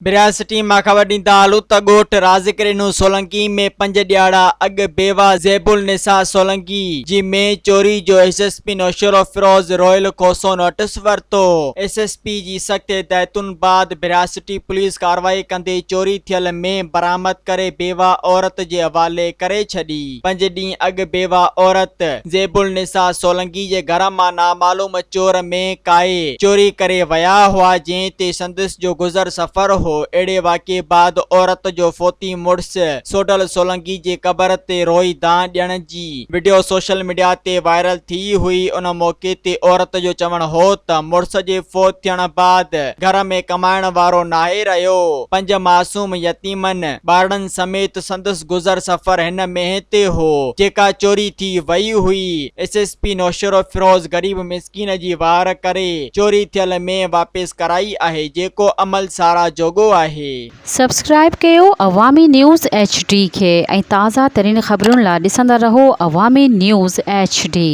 برياسٽي مان خبر ڏيندا هلون ته ڳوٺ رازق رينو سولنگي ۾ پنج ڏهاڙا اڳ بيواهه زيب النساء سولنگي جي مينهن چوري جو S S P Naushahro Feroze Rohil Khoso notice ورتو. ايس ايس پي جي سخت هدايتن بعد برياسٽي پوليس ڪارروائي ڪندي چوري ٿيل مينهن برآمد ڪري بيواهه عورت جي حوالي ڪري ڇڏي. پنج ڏينهن اڳ بيواهه عورت زيب النساء سولنگي جي گهر مان نامعلوم چور مينهن ڪاهي چوري ڪري ويا هئا جنهن تي سندس جو گذر سفر هو اهڙي واقعي بعد عورت جو فوتي مڙس سوڍل سولنگي جي قبر تي روئي دانهن ڏيڻ جي وڊيو سوشل ميڊيا تي وائرل ٿي هئي ان موقعي تي عورت جو چوڻ هو ته مڙس جي فوت ٿيڻ بعد گهر ۾ ڪمائڻ وارو ناهي رهيو پنج معصوم يتيمن ٻارڙن سميت سندس گذر سفر هن مينهن تي هو، جيڪا چوري ٿي وئي هئي. ايس ايس پي نوشهروفيروز غريب مسڪين جي واهر ڪري چوري ٿيل مينهن واپس ڪرائي آهي، جيڪو عمل ساراهه جوڳو آهي. سبسڪرائيب ڪيو عوامي نيوز ايڇ ڊي کي ۽ تازه ترين خبرن لا ڏسندا رهو عوامي نيوز ايڇ ڊي.